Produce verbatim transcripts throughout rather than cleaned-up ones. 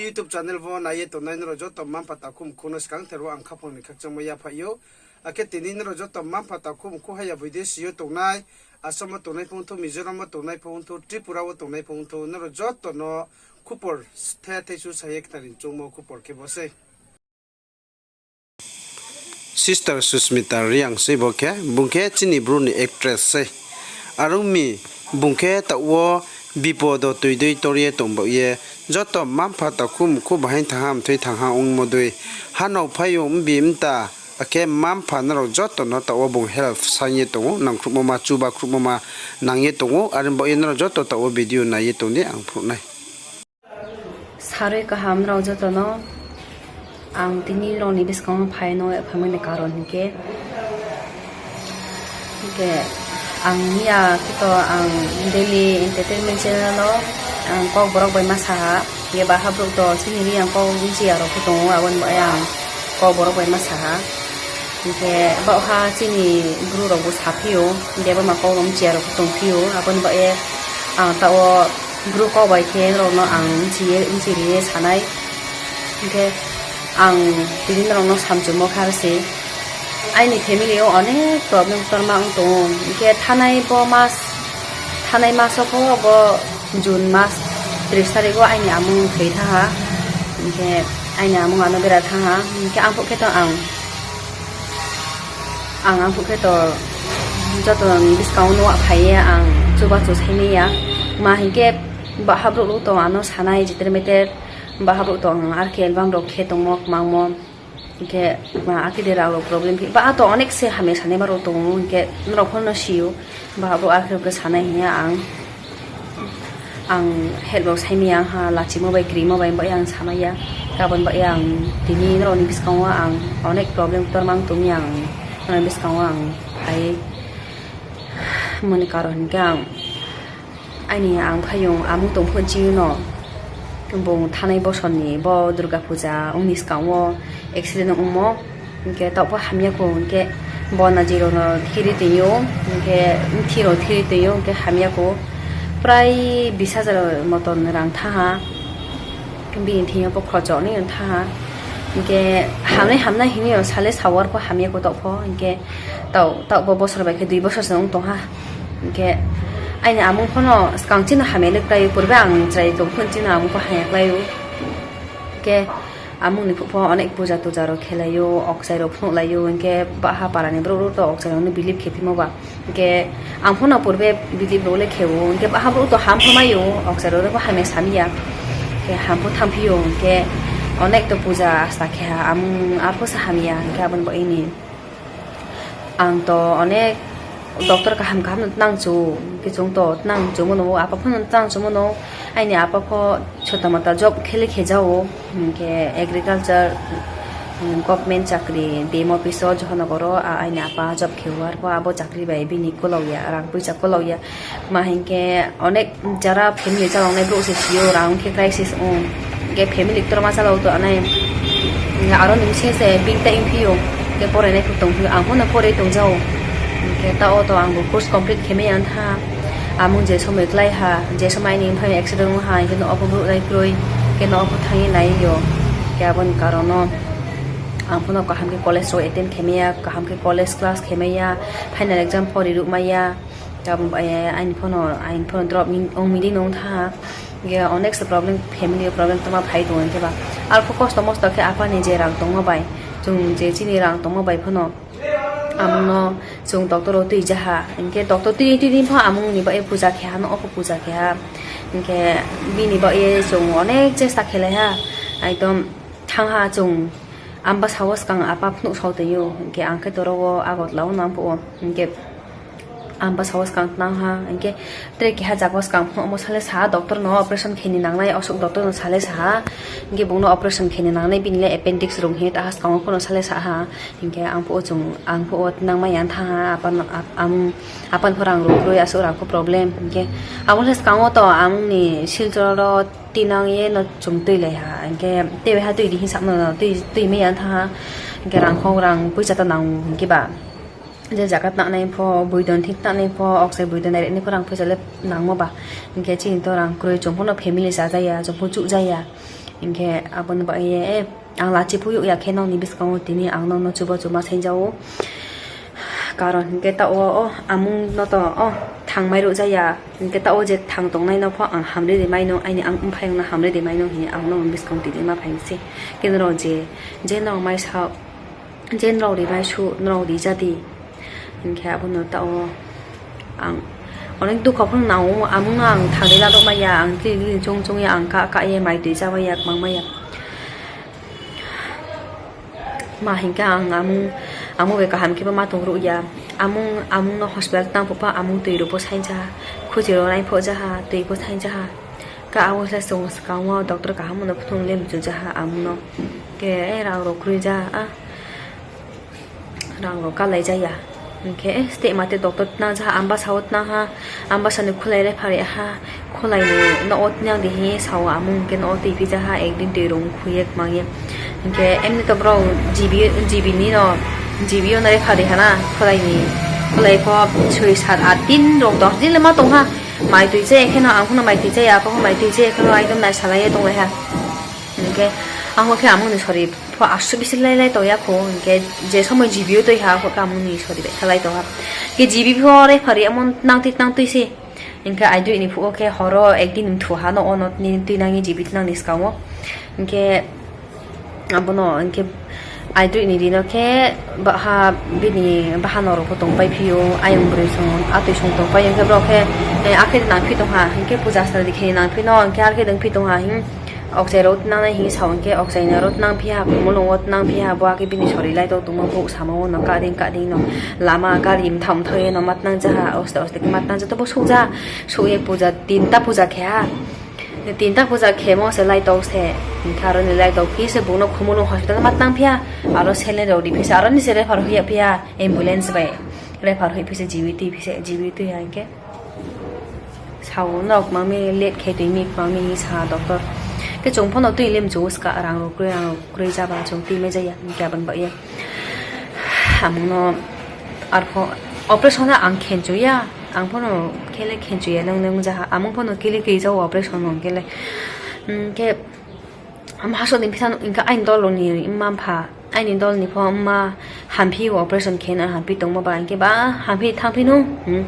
YouTube channel wo nai ye tongnai nrao joto mma-mpha takhu mkhu no skangther wo ang khaphang ni khakchangmo yaphaih ou. Akhe tini nrao joto mma-mpha takhu mkhu haya boidesi yo tongnai, Assam wo tongnai pho ongthou, Mizoram wo tongnai pho ongthou, Tripura wo tongnai pho ongthou, nrao joto no khupor the thaisu sa ye khnari choungmo khupor khe bo sei. Sister Susmita Reang sei bo khe, bung khe chini Bru ni actress sei. Are ong mi, bung khe taoh wo bipodo toidei tor ye tong baoh ye, joto mma-mpha takhu mkhu bahaing thanngha mthoi thanngha ongmo dei, hanao phaiyong mbi mta, akhe mma-mpha nrao joto no taoh wo bung help saing ye tong ou, nangkhruhmo ma, chuba khruhmo ma nang ye tong ou, are baoh ye nrao joto taoh wo video nai ye tong di ang phnuh nai. Sarui kaham nrao joto no, ang tini nrao ni buskang wo phai no phaimo ni karon hing khe, hing khe ang miya khe to ang daily entertainment channel wo ang kau borok bai ma sa ha, hing khe baha brouh to chini Reang kau bchi ya rao pho tong ou, abo ni baoh ye ang kau borok bai ma sa ha. Hing khe baoh ha chini Bru rao bo saphi ou, hing khe bo ma kau bchi ya rao pho tongphi ou, abo ni baoh ye ang taoh wo Bru kau bai khe nrao no ang bchi ye, bchi ri ye sa nai. Hing khe ang tini nrao no samchumo khe aro se, aini family yo onek problem ktorma ong tong ou. Hing khe thanai bo mas, thanai mas wo pho bo June mas tris tarik wo aini amung thoi thanng ha. Hing khe aini amung ano bera thanng ha. Hing khe ang phuh khe to ang, ang, ang phuh khe to joto ni buskang wo nuh phai ye ang chubachu saimai ya. Ma hing khe baha brouh rao to ano sanai jiter meter, baha brouh to ang ar khe album rao khe tongmo kmangmo. Hing khe ma akhe de rao rao problem phi, baha to onek se hamya sanaima rao tong ou, hing khe nrao pho no si ou, baha brouh ar khe rao khe sanai hing ye ang, ang help rao saimai ya ha, lachimo bai krimo bai baoh ye ang samai ya. Abo ni baoh ye ang tini nrao ni buskang wo ang onek problem ktorma ong tong mi ang, nrao ni buskang wo ang phai moni karon hing khe ang, aini ang phaiyong amung tong phuh chini no, bung thanai bosor ni bo Durga Puja ong ni skang wo accident ongmo, hing khe taoh pho hamya kho, hing khe bo naji rao no thiri tong ou, hing khe mthi rao thiri tong ou, hing khe hamya kho, prai bis hajar moton rang thanng ha. Bini thing yo pho khorcha ni thanng ha. Hing khe hamnai hamnai hing ye sale sawar pho hamya kho taoh pho. Hing khe taoh, taoh bo bosor bai khe dui bosor se ong tong ha. Hing khe aini amung pho no skang chini hamya le klái ou, purbe ang chrai tong phuh chini amung pho hamya klái ou. Hing khe amung ni phuh pho onek puja tuja rao khelai ou, okchai rao phnuhlai ou, hing khe baha para ni brouh rao to okchai rao no believe khe phimo ba. Hing khe ang pho no purbe believe rao le khe ou, hing khe baha brouh to ham pho mai ou, okchai rao no pho hamya sami ya. Hing khe ham pho thanngphi ou, hing khe onek to puja asta khe ha, amung arphuh se hamya, hing khe abo ni baoh ye ni ang to onek doctor kaham kaham no tnang chu, hing khe chung to tnang chumo no, apa pho no tnang chumo no, aini apa pho chota mota job khe le khe ja ou, hing khe agriculture, government chakri, D M office wo Johornagar wo, a, aini apa job khe ou, arphuh abo chakri bai bini kolok ya, rang poicha kolok ya. Ma hing khe onek jara family chalangnai brouh se si ou, rang khe crisis ong. Hing khe family ktorma chalao tongnai. Hing khe aro ni bsing se bini tai ongphi ou, hing khe porainai pho tongphi ou, ang pho no porai tong ja ou. Hing khe taoh wo to ang bo course complete khe mai ya thanng ha. Amung je somoi klái ha, je somoi aini mphaiyong accident ong ha, hing khe nouh wo pho brouh nai kroi, hing khe nouh wo pho thanng ye nai yo. Hing khe abo ni karon no ang pho no kaham khe college rao attend khe mai ya, kaham khe college class khe mai ya, final exam pho riruh mai ya. Abo, aini pho no, aini pho no drop ong mi dei no ong thanng ha. Hing khe onek se problem, family problem tongma phai tong ou hing khe ba. Arphuh kosto mosto khe apa ni je rang tongmo bai, chung je chini rang tongmo bai pho no amung no chung doctor wo tui ja ha. Hing khe doctor tui tui ni pho amung ni baoh ye puja khe ha, nouh wo pho puja khe ha. Hing khe bini baoh ye chung onek chesta khelai ha. Ekdom thanng ha chung, Ambasa wo skang apa phnuh sao tong ou, hing khe ang khe toro wo Agartala wo nang phuh wo, hing khe Ambasa wo skang tnang ha, hing khe tre keha jaga wo skang phnuhmo sa le sa ha, doctor no operation khe ni nangnai, osuk doctor no sa le sa ha, hing khe bung no operation khe ni nangnai, bini le appendix rung hing ye ta ha, skang wo pho no sa le sa ha, hing khe ang phuh wo chung, ang phuh wo tnangmai ya thanng ha, apa no, ap-, ang, apa ni pho rang rung kroi, asuh rang pho problem, hing khe abo le skang wo to ang ni Silchar wo tinang ye no chung tuilai ha, hing khe tuibai ha tui di hing samo no tui, tui mai ya thanng ha, hing khe rang kho rang poicha to nang hing khe ba. Je jaga tnangnai pho, boidon thik tnangnai pho, okchai boidon nai rinai pho rang poicha le nangmo ba. Hing khe chini to rang kroi, chung pho no family chaja ya, chung pho chuh ja ya. Hing khe abo ni bagoi ye, ang lachi phuh youh ya khe nrao ni buskang wo tini ang nrao no chuba chuma saing ja ou. Karon hing khe taoh wo, o, amung no to, o, thangmai ruh ja ya. Hing khe taoh wo je thang tongnai no pho ang hamri ri mai no, aini ang mphaiyong no hamri ri mai no hing ye ang nrao ni buskang wo tini ma phai mi se. Khe nrao je, je nrao maisa, je nrao ri mai suh, nrao ri ja di. Hing khe abo no taoh wo ang onek dukho pho nang ou, amung no ang thang ri la ruh mai ya, ang tini choung choung ye ang ka, ka ye mai tui ja mai ya, kmang mai ya. Ma hing khe ang amung, amung bai kaham khe bo ma tong ruh ya. Amung, amung no hospital tang phuh pho amung tui rao pho saing ja ha, khuchi rao nai pho ja ha, tui pho saing ja ha. Ka abo se chung skang wo doctor kaham no phuthung le mchu ja ha amung no. Khe, e, rang rao kroi ja, a. Rang rao kalai ja ya. Hing khe, e, steh ma te doctor tnang ja ha, Ambasa wo tnang ha, Ambasa ni khulai rephari ha, khulai ni nouh wo tnang di hing ye sa ou amung, hing khe nouh wo tuiphi ja ha, ekdin tui rao khui ye kmang ye. Hing khe, emni to brao GB, GB ni no, GB yo no rephari ha na, khulai ni, khulai pho soi sat at din rao dos din le ma tong ha. Mai tui cha ya khe no, ang pho no mai tui cha ya, apho pho mai tui cha ya khe no, ekdom naisalai ye tonglai ha. Hing khe, ang pho khe amung ni sori pho asuh bisi lailai tong ya kho, hing khe je somoi GB yo tui ha, apho khe amung ni sori bai salai tong ha. Khe GB pho rephari amo tnang tui tnang tui se. Hing khe aidroih ni phuh wo khe horo ekdin mthu ha no, o no tini tuinang ye GB tnang ni skang wo. Hing khe abo no hing khe aidroih ni di no khe baha bini baha no rao pho tongpai phi ou, ayong broi song, atoi song tongpai ou, hing khe brao khe, e, akhe nangphi tong ha, hing khe puja sal di khe nangphi no, hing khe akhe dongphi tong ha, hing, okchai rao tnang nai hing sa ou, hing khe okchai no rao tnang phi ha, khumulung wo tnang phi ha, bo akhe bini sori lai tong tongmo brouh samo wo no, kading kading no, lama gari mthao mthao ye no ma tnang ja ha, oste oste khe ma tnang ja, to bo souh ja, souh ye puja, tinta puja khe ha. Tinta puja khemo se lai tong se, hing khe aro ni lai tong phi se bung no khumulung hospital ma tnang phi ha, aro saline rao ri phi se, aro ni se refer hoih ya phi ha, ambulance bai refer hoih phi se, GB tui phi se, GB tui ya hing khe sa ou, nrao kmang mi late khe tui mi kmang mi hing sa ha doctor. Khe chung pho no tui le mchu ska, rang rao kroi, rang rao kroi ja ba chung tui mai ja ya, hing khe abo ni bagoi ye amung no arpho operation no ang khenchu ya, ang pho no khe le khenchu ya, nang nang ja ha, amung pho no kili kri ja ou operation no khe le. Hing khe mhaso ni phi tha no, hing khe aini dol ni mma mpha, aini dol ni pho mma hamphi ou operation khe na hamphi tongmo ba, hing khe ba hamphi thanngphi nou, hmm.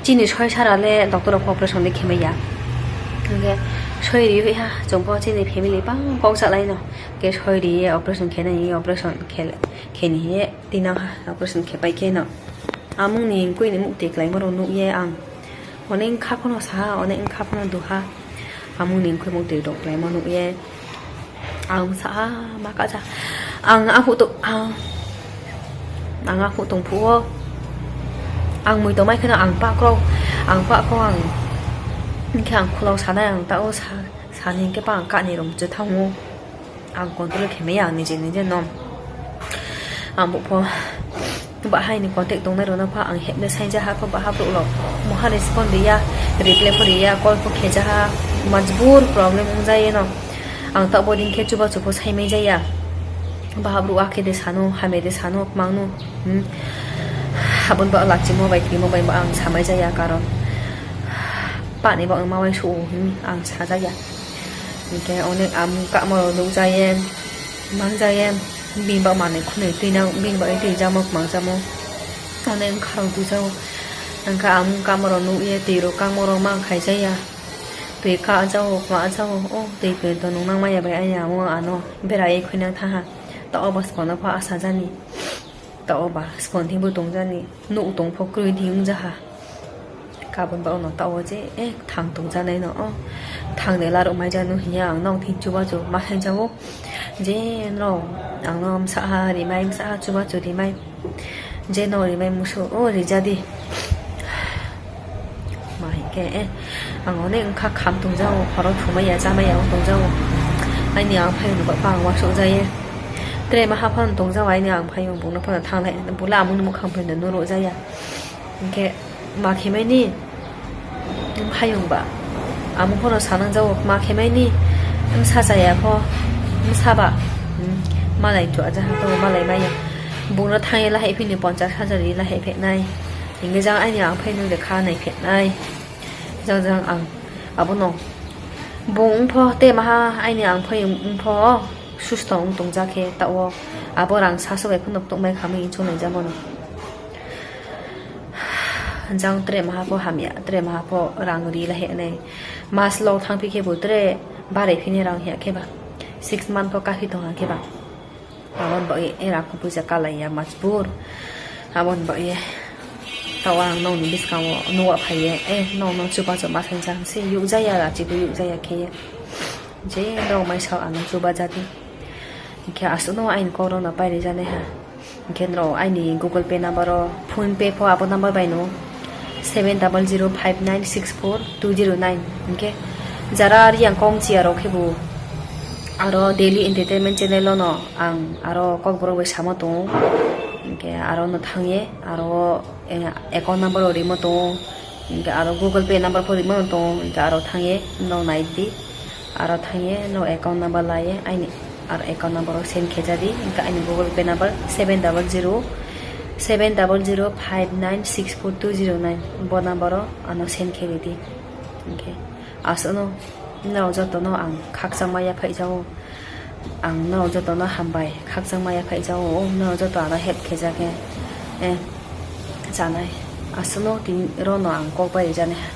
Chini soi sara le doctor rao pho operation le khe mai ya. Hing khe soi ri hoih ha, chung pho chini family bang kau chalai no. Khe soi ri ye operation khe nai hing ye operation khe, khe ni hing ye tinang ha, operation khe pai khe no. Amung ni mkoih ni muhtoi kláimo rao nuh ye ang onek bkha pho no sa ha, onek bkha pho no du ha. Amung ni mkoih muhtoi rao kláimo nuh ye ang sa ha, ma ka ja. Ang aphuh to, ang, ang aphuh tong phuh wo ang moi tongmai khe no ang pah kroi, ang pah kroi ang, hing khe ang khulau sanai ang taoh wo sa, sa ni hing khe pah ang kah ni rung chu thanng ou. Ang control khe mai ya, ang nije nije no. Ang bo pho bahai ni contact tongnai rao no pho ang hepna saing ja ha pho, baha brouh rao moha respond ri ya, reply pho ri ya, call pho khe ja ha, majbur problem ong ja ye no. Ang taoh bo dei khe chuba chu pho saimai ja ya. Baha brouh akhe de sa no, hamya de sa no, kmang no. Hmm. Abo ni ba lachimo bai krimo bai ba ang samai ja ya, karon pah ni ba ang ma uaingsouh ou hing ang sa ja ya. Hing khe onek amung kahmo rao nuh ja ye, mang ja ye, bini ba manoi khunoi tuinang, bini ba tui jamo, kmang jamo. Onek bkha rao du ja ou. Hing khe amung kahmo rao nuh ye, tui rao kahmo rao mang khai ja ya. Tui ka ja ou, kma ja ou, o tui tui to nung nang mai ya bai, aini amung ano bera ye khuinang thanng ha. Taoh wo ba sbo no pho asa ja ni. Taoh wo ba sbo thing bo tong ja ni. Nouh tong pho kroi di ong ja ha. Kabo ni ba o no taoh wo je, e, thang tong ja nai no, o, thang de laruh mai ja no hing ye ang nrao thing chuba chu ma saing ja ou. Je nrao ang no bsa ha rimai, bsa ha chuba chu rimai. Je nrao rimai musu, o, ri ja di. Ma hing khe, e, ang onek bkha kham tong ja ou, horo thumai ya, chámai ya ong tong ja ou. Aini ang phaiyong no ba pha ang uaingsouh ja ye. Tre ma ha pha no tong ja ou, aini ang phaiyong bung no pha no thannglai, bung le amung ni muhkhang pho no nuhruh ja ya. Hing khe ma khe mai ni, phaiyong ba. Amung pho no sanang ja ou, ma khe mai ni, bsa chaya pho, bsa ba, hmm, malai chuah ja ha, to malai mai ya. Bung no thanng ye lahai phi ni ponchas hajar ri lahai phehnai. Hing khe jang aini ang phaiyong no lekha nai phehnai. Jang jang ang abo no Bung ong pho te maha aini ang pho ong pho susto ong tong ja khe taoh wo abo rang sasu bai pho no ktouhmai khamai hing chungnai jamo no. Jang tre maha pho hamya, tre maha pho rang ri la he nai. Mas lo thangphi khebu tre bare phi ni rang hya kheba. Six month pho kaphi tong ha kheba. Abo ni bagwi e rang kho puja kalai ya majbur. Abo ni bagwi ye. Taoh ang nokni buskang wo nuh phai ye, e, nok no chuba chuba sainsa se yukjaya, rachi bo yukjaya khe ye. Je rok mai sao ano chuba jadi. Hingkhe asuh no aini kok rok no pairi janai ha. Hingkhe nrao aini Google Pay number o, PhonePe pho abo number bai no, seven double zero five nine six four two zero nine. Hingkhe jara Reang kok mchiya rok khebu aro Daily Entertainment channel o no ang aro Kokborok bai samo tong ou. Hingkhe aro no thanng ye aro account number o rimo tong ou. Hingkhe aro Google Pay number pho rimo no tong ou. Hingkhe aro thanng ye no nai di. Aro thanng ye no account number la ye aini aro account number o send khe ja di. Hingkhe aini Google Pay number seven double zero, seven double zero five nine six four two zero nine, bo number o ano send khe ri di. Hingkhe asuh no nrao joto no ang khakchangma yaphaih ja ou. Ang nrao joto no hambai khakchangma yaphaih ja ou, nrao joto ano help khe ja khe, e, chanai. Asuh no tini ro no ang kok bai ri janai ha.